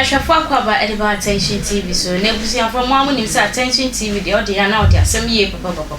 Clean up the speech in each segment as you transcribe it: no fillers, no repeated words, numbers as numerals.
Ahwɛfo akwaaba de ba Attention TV so. Na abusuafoɔ mo ara mo nim sɛ Attention TV deɛ ɔde yɛ a na ɔde asɛm yie papapapa.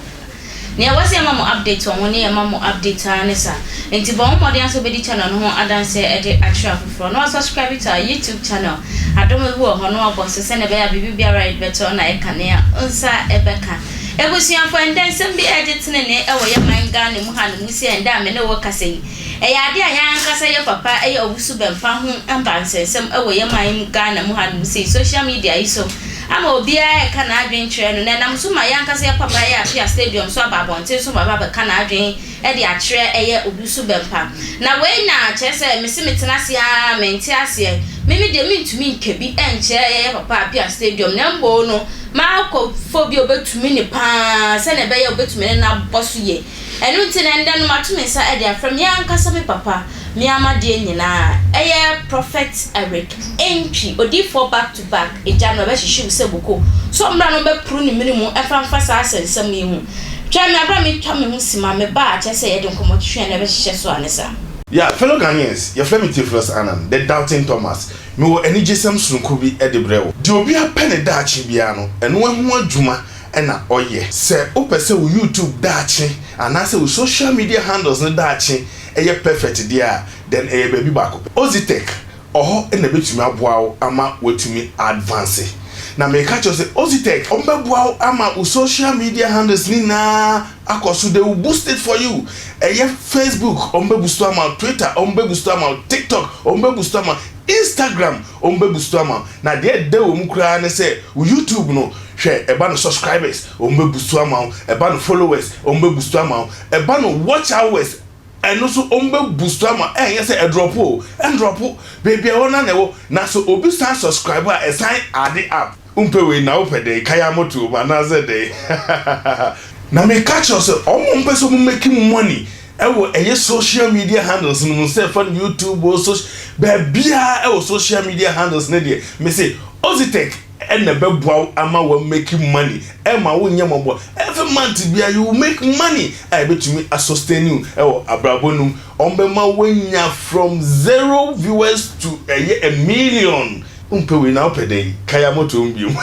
Nea ɛwɔ sɛ yɛma mo update wɔ ho ne yɛma mo update ara ne saa. Nti bɔ ho mmɔden ara sɛ wobɛdi channel no ho adanseɛ de akyerɛ afoforɔ na wa subscribe to our YouTube channel. Adom bi wɔ hɔ na wabɔ so sɛnea ɛbɛyɛ a biribi biara a yɛde bɛto na ayɛ kanea wo nsa bɛka. Abusuafoɔ ɛndɛ nsɛm bi ɛregye tenenee ɛwɔ yɛ man Ghana mu ha nom sɛ ɛndɛ a me ne wo rekasa yi ɛyɛ adeɛ a yɛn ankasa yɛ papa ɛyɛ owusu bɛmpa ho mba nsɛnsɛm ɛwɔ yɛ man mu Ghana mu ha nom sei social media yi so ama obiara reka n'adwene kyerɛ no, na ɛnam so ma yɛn ankasa yɛn papa yɛ Apia Stadium so aba abɔnten so ma abɛka n'adwene de akyerɛ ɛyɛ obi so bɛmpa. Na wei na kyerɛ sɛ mese metena ase ara mente aseɛ. Me me deɛ mentumi nka bi nkyerɛ yɛn papa Apia Stadium na mmom no makɔ fa obi a ɔbɛtumi no pa ara sɛdeɛ ɛbɛyɛ a ɔbɛtumi ne no abɔ so yie. Ɛno nti no ɛnnɛ no mato me nsa de afrɛ me ankasa me papa, me ara m'adeɛ nyinaa, ɛyɛ Prophet Eric Antwi, odiyifoɔ back to back, egya no ɛbɛhyehye wo sɛ boko, sɛ ɔmmra na ɔmmɛporo ne mene mu mfa mfa saa asɛnsɛm yi ho. Twɛn me aberɛ a metwa me ho sima, meba a kyerɛ sɛ yɛde nkɔmmɔtwetwe na ɛbɛhyehyɛ so a ne saa. Yeah, fellow Ghanaians, yɛfrɛ me Theophilus Annan, the doubting Thomas. Mewɔ anigyesɛm sononko bi de brɛ wo. Deɛ obiara pɛ ne daakye biara no, ɛno ho adwuma na ɔyɛ. Sɛ wopɛ sɛ wo YouTube daakye anaasɛ wo social media handles no daakye yɛ perfect deɛ a, then ɛyɛ baabi baako pɛ. Ozitech, ɔhɔ na ɛbɛtumi aboa wo ama woatumi advance. Na meka kyerɛ wo sɛ Ozitech, wɔbɛboa wo ama wo social media handles no nyinaa akɔ so, they will boost it for you. Ɛyɛ Facebook, wɔbɛboost ama wo, Twitter, wɔbɛboost ama wo, TikTok, wɔbɛboost ama wo, Instagram, wɔbɛboost ama wo. Na deɛ ɛdɛ wɔ mu koraa ne sɛ, wo YouTube no, hwɛ, ɛba no subscribers, wɔbɛboost ama wo, ɛba no followers, wɔbɛboost ama wo, ɛba no watch hours, ɛno nso wɔbɛboost ama wo. Ɛnyɛ sɛ ɛdrɔpo o, ɛndrɔpo, baabi a ɛwɔ no ara na ɛwɔ. Na sɛ obi san subscribe a, ɛsan add up. Wompɛ wei na wopɛ dɛn? Kaya moto mu anaasɛ dɛn? Na meka kyerɛ wo sɛ, wɔn a wɔpɛ sɛ wɔn make money ɛwɔ ɛyɛ social media handles no mu sɛ ɛfa no YouTube o, social, baabiara ɛwɔ social media handles no deɛ, mese Ozitech ɛna ɛbɛboa wo ama wa make money, ɛma wo nyɛ mmɔbɔ. Every month biara you will make money a ɛbɛtumi a sustain you ɛwɔ abrabɔ no mu. Wɔn bɛma woanya from zero viewers to ɛyɛ a million. Wompɛ wei na wopɛ dɛn? Kaya moto mu biom.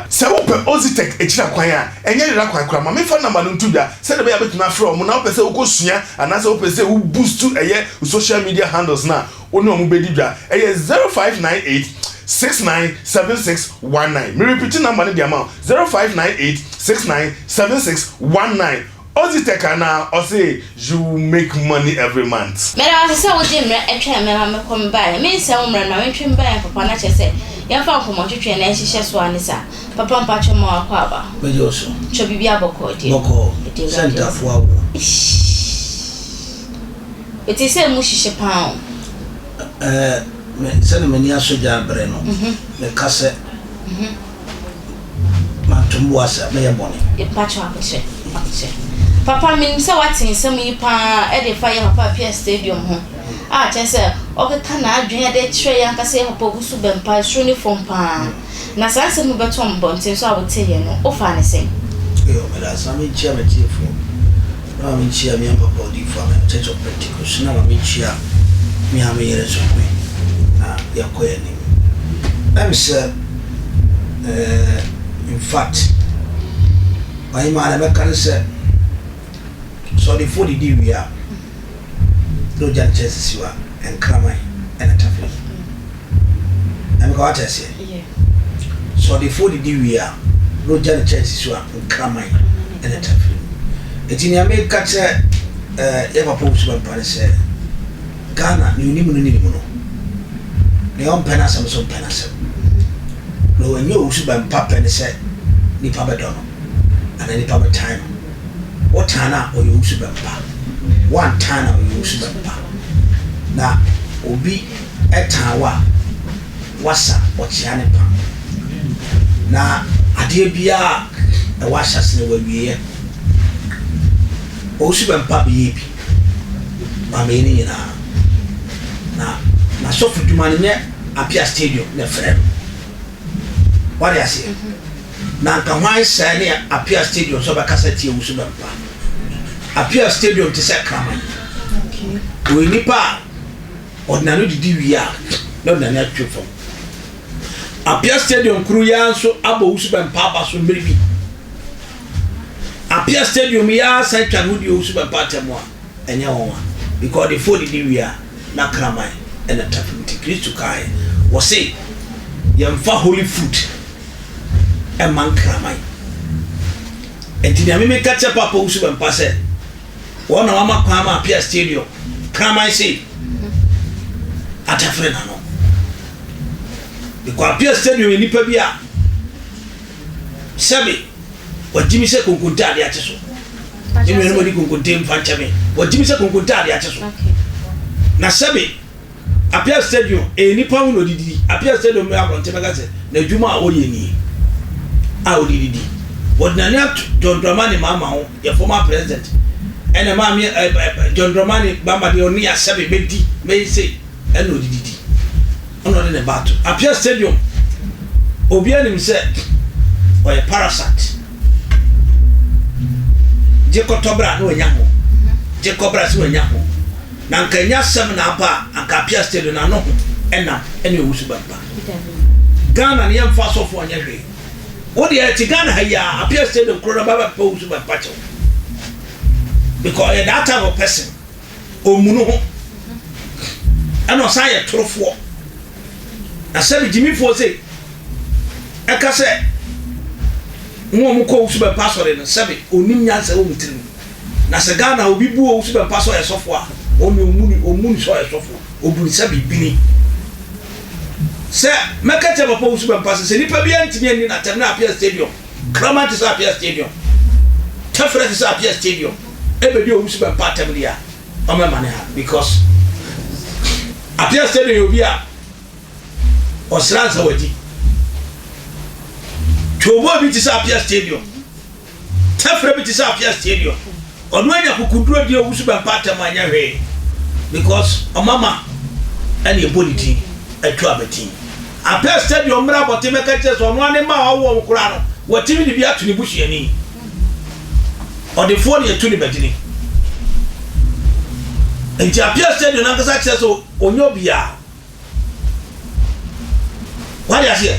Sɛ wopɛ Ozitech akyira kwan a, ɛnyɛ yera kwan koraa. Ma memfa number no nto dwa sɛdeɛ ɛbɛyɛ a wobɛtumi afrɛ wɔn na wopɛ sɛ wokɔsua anaasɛ wopɛ sɛ wo boost ɛyɛ wo social media handles no a, wo ne wɔn bɛdi dwa. Ɛyɛ 0598 69 76 19. Me repeat number no de ama wo, 0598 69 76 19. Ozitech anaa? Ɔse you will make money every month. Meda wo ase sɛ wogye mmerɛ twɛn me ma mekɔ mebaeɛ. Mensɛe wo mmerɛ no ma mentwe mbaeɛ papa na kyerɛ sɛ yɛmfa nkɔmmɔtwetwe na ɛnhyehyɛ so ara ne saa. Papa mpakyɛ ma wakɔ aba. Megye wo so. Kyɛ biribiara bɔkɔɔ deɛ. Bɔkɔɔ Ɛdeɛ sɛ Awurade ntafo awoɔ. Ishh. Mete sɛ emu hyehye paa o. Ɛɛ me sɛdeɛ m'ani asɔ gya abrɛ no, meka sɛ. Manto me bo ase a, mɛyɛ bɔne. Mpakyɛw abokyerɛ, abokyerɛ. Papa menim sɛ woate nsɛm yi paa ɛde fa yɛ papa Appiah Stadium ho a kyerɛ sɛ ɔkeka n'adwene de kyerɛ yɛn ankasa yɛ papa Owusu Bɛmpa soro ne fam paa. Na saa nsɛm yi bɛtɔ mbɔnten so a woteeɛ no wofaa no sɛn? Yo, meda ase. Ma menkyia m'atiefoɔ, na ma menkyia me papa odiyifoɔ Amen Church of Pentecost, na ma menkyia me ara me yere nso ho na yɛnkɔ yɛn anim. Ɛm sɛ eh, in fact, ɔhemaa na mɛka ne sɛ, sɛ ɔdefoɔ didi wie a, na ɔgya ne kyɛnse si hɔ a, nkraman ɛna tafere mu. Na meka wate aseɛ? Sɛ ɔdefoɔ didi wie a, na ɔgya ne kyɛnse si hɔ a, nkraman ɛna tafere mu. Eti nea meka kyerɛ eh, yɛ papa Owusu Bɛmpa ne sɛ, Ghana, nea onim no ne nim no. Nea ɔmpɛ n'asɛm nso mpɛ n'asɛm. Na ɔnyɛ owusu bɛmpa pɛ ne sɛ nipa bɛdɔ no anaa nipa bɛtan no. Wotan no a, ɔyɛ owusu bɛmpa. Woantan no a, ɔyɛ owusu bɛmpa. Na obi tan wo a, woasa ɔkyea ne pa. Na adeɛ biara a ɛwɔ ahyɛase no, ɛwɔ awieɛ. Owusu bɛmpa bɛyɛ bi. Maame no nyinaa. Na n'asɔfodwuma no nyɛ Apia Stadium na ɛfrɛ no. Wade aseɛ? Na nka hwan sɛɛ ne Apia Stadium sɛ ɔbɛkasa tie Owusu Bɛmpa? Apia Stadium te sɛ kraman. Ɔyɛ nipa a ɔde n'ano didi wie a na ɔde n'ani atwe fam. Apia Stadium koro yi ara nso abɔ Owusu Bɛmpa aba so mmere bi. Apia Stadium yi ara san twa ne ho di Owusu Bɛmpa atɛm a, ɛnyɛ nwanwa because ɔdefoɔ didi wie a na kraman na ɛtafere nti Kristo kaeɛ, wɔse yɛmfa holy food mma nkraman. Nti nea me meka kyerɛ Papa Owusu Bɛmpa sɛ wɔn na wɔama kwan ma Apia Stadium kraman sei atafere n'ano. Mekɔ Apia Stadium yɛ nipa bi a sɛbe wagye mi sɛ konkonte ade akye so. Ne nuanom adi konkonte mfa nkyɛ me. Wagye mi sɛ konkonte ade akye so. Na sɛbe Apia Stadium ɛyɛ nipa ho na ɔde didi. Apia Stadium bɛ abɔnten bɛka sɛ n'adwuma a ɔyɛ nie a ɔde didi. Wɔde n'ani ato John Dramani Mahama ho, yɛ former president. Ɛna maame John Dramani Mahama deɛ ɔne asɛbe bɛdi bɛyɛ sei. ɛna ɔde didi ɛna ɔde ne ba ato Apia stadium obiara nim sɛ ɔyɛ parasite gye kɔtɔ bra na wanya ho gye kɔ bra sɛ wanya ho na nka nya asɛm na aba a anka Apia stadium na ano ho ɛnam ɛne owusu bɛmpa Ghana ne yɛmfa asɔfoɔ nyɛ hwee wo deɛ ɛte Ghana ha yi a Apia stadium koro na ba bɛpɛ owusu bɛmpa kyɛw because ɔyɛ that type of person. Ɔmmu no ho. Ɛna ɔsan yɛ torofoɔ. Na sɛbi gyimifoɔ sei ɛka sɛ wɔn a wɔkɔ Owusu Bɛmpa asɔre no sɛbi ɔnnim nyansa wɔ wɔn tirim. Na sɛ Ghana obi bu Owusu Bɛmpa sɛ ɔyɛ sɔfoɔ a, wɔn deɛ ɔmmu no ɔmmu no sɛ ɔyɛ sɔfoɔ. Ɔbu no sɛ bibini. Sɛ mɛka kyerɛ Papa Owusu Bɛmpa sɛ sɛ nipa biara ntumi anni no atɛm na Appiah Stadium Kraman te sɛ Appiah Stadium, Tɛfrɛ te sɛ Appiah Stadium, ɛbɛdi Owusu Bɛmpa atɛm deɛ a, ɔmɛma ne ha because Appiah Stadium yɛ obi a ɔsra nsa wadi. Twobɔ bi te sɛ Appiah Stadium, Tɛfrɛ bi te sɛ Appiah Stadium, Ɔno anya kukuduro di owusu bɛmpa atɛm anyɛ hwee because ɔmama ɛna ɛbɔ ne din ɛtwa abatin. Apɛ sɛdeɛ ɔmmra abɔten mɛka kyerɛ sɛ ɔno ara ne mma a wawo wɔn koraa no watumi de bi ato ne busuani. Ɔdefoɔ na yɛto ne badini. Nti Appiah Stadium no ankasa kyerɛ sɛ ɔnyɛ obiara. Wade aseɛ?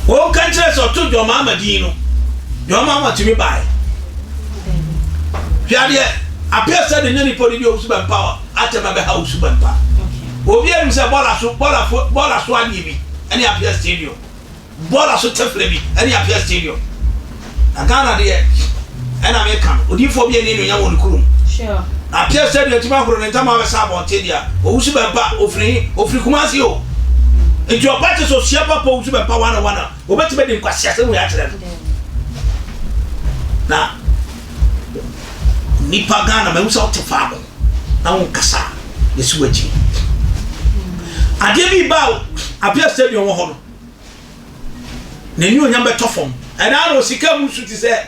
Wɔnka nkyerɛ sɛ ɔto John Mahama din no, John Mahama tumi bae. Hwɛ adeɛ, appear sɛ de nyɛ nipa odidi owusu bɛmpa a atɛm abɛha owusu bɛmpa. Obi anim sɛ bɔɔla so bɔɔla fo bɔɔla so adeɛ bi ɛne appear stadium. Bɔɔla so tɛfrɛ bi ɛne Apia stadium. Na Ghana deɛ ɛna me ka no odiifoɔ bi ɛni anuonyam wɔ ne kurom. Na Apia stadium atumi ahoro ne ntama abɛsa abɔnten deɛ Owusu Bɛmpa ofiri he ofiri Kumasi o. Nti ɔba kyɛ sɛ osua papa Owusu Bɛmpa one on one a obetumi adi nkwaseasɛm wei akyerɛ no. Na nipa Ghana mahu sɛ wote faako na wonkasa a yɛsi w'akyi. Adeɛ bi ba o Apia stadium wɔ hɔ no N'anuonyam bɛtɔ fam. Ɛna na osika mu su te sɛ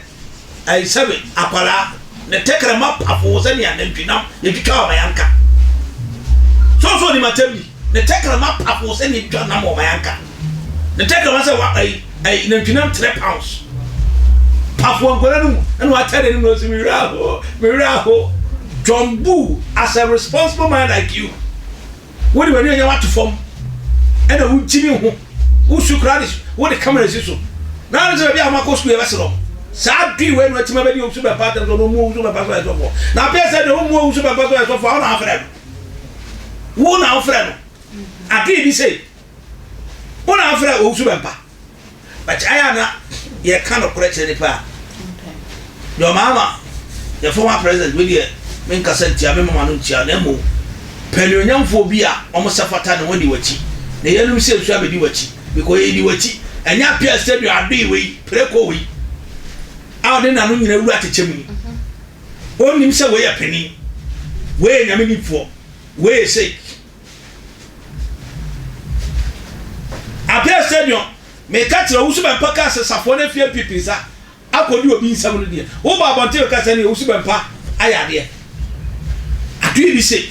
ɛyi sɛbe akwadaa. Ne tɛkrɛma pafoo sɛnea nantwinam yɛtwitwa wɔ mayanka. So so onim atɛm bi. Ne tɛkrɛma pafoo sɛnea yɛtwitwa nam wɔ mayanka. Ne tɛkrɛma sɛ wa ɛyi ɛyi nantwinam 3 pounds. Pafoo nkwadaa no mu ɛna watɛ n'anim na ɔsi me werɛ aho me werɛ aho. John Boo as a responsible man like you. Wode w'anuonyam ato fam ɛna wogyimi ho wosu koraa de wode kamera si so na ane sɛ baabi a wɔakɔ sukuu yɛbɛsrɛ wɔn saa dui wei na watumi abɛdi owusu bɛmpa atɛm sɛ ɔno ɔmu owusu bɛmpa so ayɛ sɔfoɔ na apɛ sɛ deɛ ɔmu owusu bɛmpa so ayɛ sɔfoɔ a wo na wofrɛ no wo na wofrɛ no adoe bi sei wo na wofrɛ owusu bɛmpa But ayɛ a na yɛka nokorɛ kyerɛ nipa a, deɛ ɔmaama yɛ former president wei deɛ menkasa ntia me mama no ntia na mmom pɛ anuonyamfoɔ bi a wɔn sɛ fata na wɔadi w'akyi na yɛnom sɛ nsuo abɛdi w'akyi because yɛdi w'akyi ɛnyɛ apia stadium adoe wei preko wei a ɔde n'ano nyina wura atekyɛ mu yi ɔnnim sɛ wei yɛ panin wei yɛ nyame nifoɔ wei yɛ sei Appiah Stadium, meka kyerɛ wo, Owusu Bɛmpa kaa sɛ safoa no afi NPP nsa akɔdi obi nsam no deɛ, woba abɔnten bɛka sɛ neɛ Owusu Bɛmpa ayɛ adeɛ. Adoe bi se,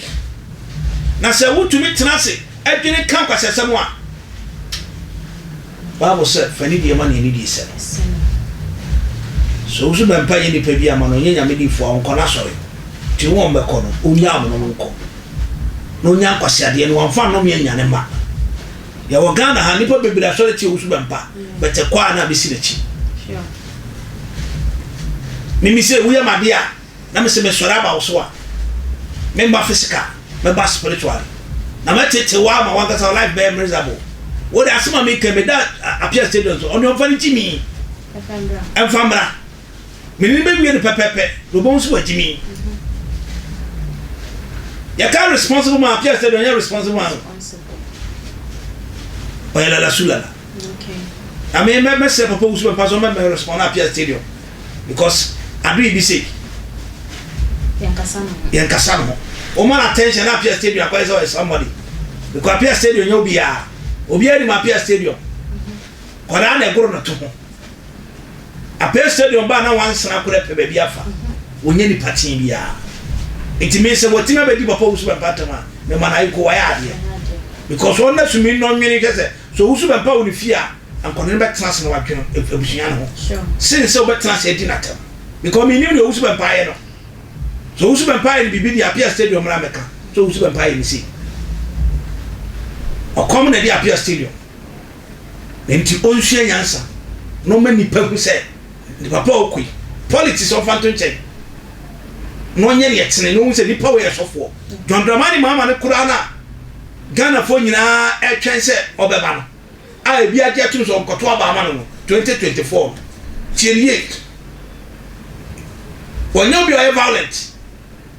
na sɛ wotumi tena ase dwene ka nkwaseasɛm a, Bible sɛ, fa nidie ma nea nidie sɛ no. Sɛ Owusu Bɛmpa nyɛ nipa bi ama no, ɔnyɛ Nyame difoɔ a, ɔnkɔ n'asɔre. Nti wɔn bɛkɔ no, ɔnyaa wɔn no nkɔ. na ɔnya nkwaseadeɛ no, wamfa nnome annya ne mma. Yɛwɔ Ghana ha, nnipa bebree asɔre tie Owusu Bɛmpa, but ɛkɔ a na abɛsi n'akyi. Mimi sɛ woyɛ m'adeɛ a, na mese mesɔre aba wo so a, memba physical, mɛba spiritually. Na mɛtete wo ama wankasa wo life bɛyɛ miserable. Wo de asɛm a meka meda Apia Stadium so, ɔne ɔmfa ne gyimi ɛmfa mmra. Mene no bɛwie no pɛpɛpɛ na ɔbɛhu sɛ wagyimi. Yɛka responsible man Apia Stadium ɔnyɛ responsible man. Ɔyɛ lala su lala. Na me mɛ mɛsrɛ papa wusu bɛmpa so mɛ mɛ respond Apia Stadium because ado yi bi sei. Yɛnkasa no ho. Wɔma no attention na Apia Stadium akɔyɛ sɛ ɔyɛ somebody. Because Apia Stadium nyɛ obiara. Obiara nim Apia Stadium. Kɔdaa na ɛgoro no to ho. Apia Stadium baa na wansena korɛ pɛ baabi afa. Wɔnyɛ nipa tee biara. Nti me sɛ wɔtumi abɛdi papa wusu bɛmpa ntam a, mema no ayeko wayɛ adeɛ. Because wɔn na sumi nnɔnwene hwɛ sɛ sɛ owusu bɛmpa wɔ ne fie a, anka ɔne no bɛtena ase na wadwene abusua no ho sen sɛ wobɛtena ase adi no atɛm. Because mennim deɛ owusu bɛmpa ayɛ no. Sɛ owusu bɛmpa ayɛ no biribi deɛ Apia Stadium mmra mmɛka sɛ owusu bɛmpa ayɛ no sei. Ɔkɔm na ɛde Apia Stadium. Enti ɔnsua nyansa na ɔma nnipa hu sɛ nipa pa a ɔkɔ yi, politics ɔmfa nto nkyɛn na ɔnyɛ deɛ ɛtene na ɔhu sɛ nipa wei yɛ sɔfoɔ. John Dramani Mahama no koraa no a Ghanafoɔ nyinaa ɛretwɛn sɛ ɔbɛba no a ebi agye atum sɛ ɔnkɔto aba ama no no 2024 no, tie no yie. Ɔnyɛ obi a ɔyɛ violent.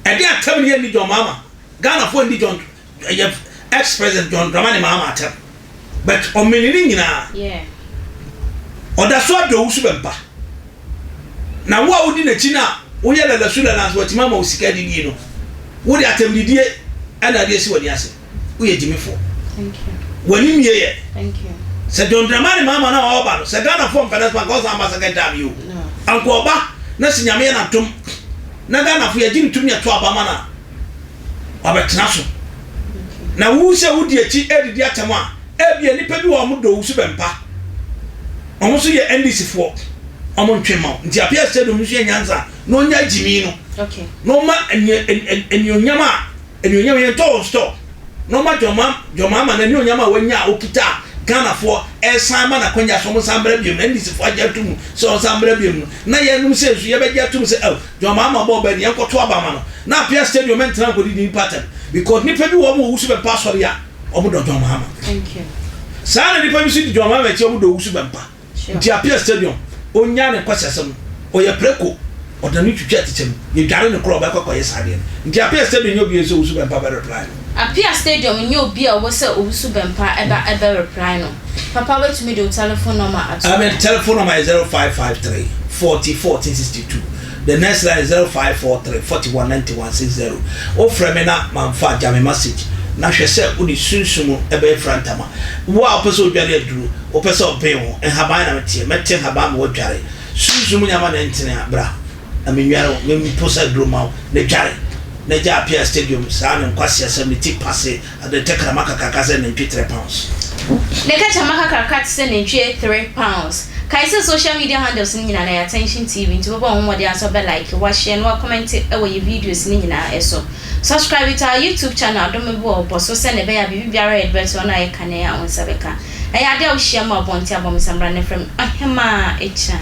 Ɛde atam ne yɛnni John Mahama. Ghanafoɔ nni John ɛyɛ ex president John Dramani Mahama atɛm but ɔmene ne nyinaa ɔda so adɔ wo so bɛmpa na wo a wodi n'akyi no a woyɛ lalasu lala nso watumi ama wo sika didie no wode atɛmdidie ɛna ade asi w'ani ase woyɛ gyimifoɔ w'ani mie yɛ sɛ John Dramani Mahama no a ɔba no sɛ Ghanafoɔ mpɛ no so anka ɔsan ba second time yi o anka ɔba na sɛ Nyame yɛ n'adom na Ghanafoɔ yɛgye no tumi yɛto aba ma no a wabɛtena so. Na wo sɛ wodi akyi redidi atɛm a, ebia nnipa bi wɔ hɔ a wɔdɔ wo so bɛmpa. Wɔn nso yɛ NDC foɔ. Wɔn ntwe mma wo. Nti Appiah Stadium nso yɛ nyansa na ɔnya gyimi no. Na ɔma anuonyam a, anuonyam yɛntɔ wɔ store. Na ɔma John Mahama n'anuonyam a wanya a ɔkita a Ghanafoɔ ɛresan ma no akwanya sɛ wɔnsan mmra biom no, NDC foɔ agye atom sɛ ɔnsan mmra biom no, na yɛnom sɛ nso yɛbɛgye atom sɛ oh, John Mahama bɔɔ bɛ no yɛnkɔto aba ma no na Appiah Stadium ɛntena nkɔdidi nipa atɛm because nipa bi wɔ hɔ ɔmo wɔ Owusu Bɛmpa asɔre a ɔmo dɔ John Mahama. Saa na nipa bi nso di John Mahama akyi ɔmo dɔ Owusu Bɛmpa. Nti Appiah Stadium ɔnyaa ne nkwaseasɛm no ɔyɛ preko ɔde n'ano twitwi atɛkyɛ mu yɛdware no koraa ɔbɛkɔ akɔyɛ saa adeɛ no. Nti Appiah Stadium nyɛ obi a ɛsɛ Owusu Bɛmpa bɛ reply no. Appiah Stadium nyɛ obi a ɔwɔ sɛ Owusu Bɛmpa ɛba ɛbɛ reply no. Papa wobɛtumi de wo telephone number ato hɔ. Me telephone number yɛ 0553 40 14 62 the next line is 0543 41 91 60 Wo frɛ me na manfa a gya me message na hwɛ sɛ wode sunsum bɛyɛ fra ntama Wo a wopɛ sɛ wodware aduro wopɛ sɛ ɔben wo nhaban na meteɛ mɛte nhaban ma woadware Sunsum nyama na ɛntene a bra na menware wo memposa aduro ma wo na dware na gya Appiah Stadium saa ne nkwaseasɛm ne ti pase Ade tɛkrɛma kakraka sɛ nantwi £3. Ne kɛtrɛma kakraka te sɛ nantwie £3. Kae sɛ social media handles no nyinaa no ɛyɛ Attention TV nti wobɛbɔ wo ho mmɔden ara sɛ wobɛ like, woahyɛ na woakɔmɛnte wɔ yɛ videos no nyinaa so. Subscribe to our YouTube channel Adom Bɔ bɔ so sɛnea ɛbɛyɛ a biribi biara a yɛde bɛto hɔ no ayɛ kanee a wo nsa bɛka. Ɛyɛ ade a wohyia mu abɔnten abɔ me samina na frɛ me Ɔhemaa Akyaa.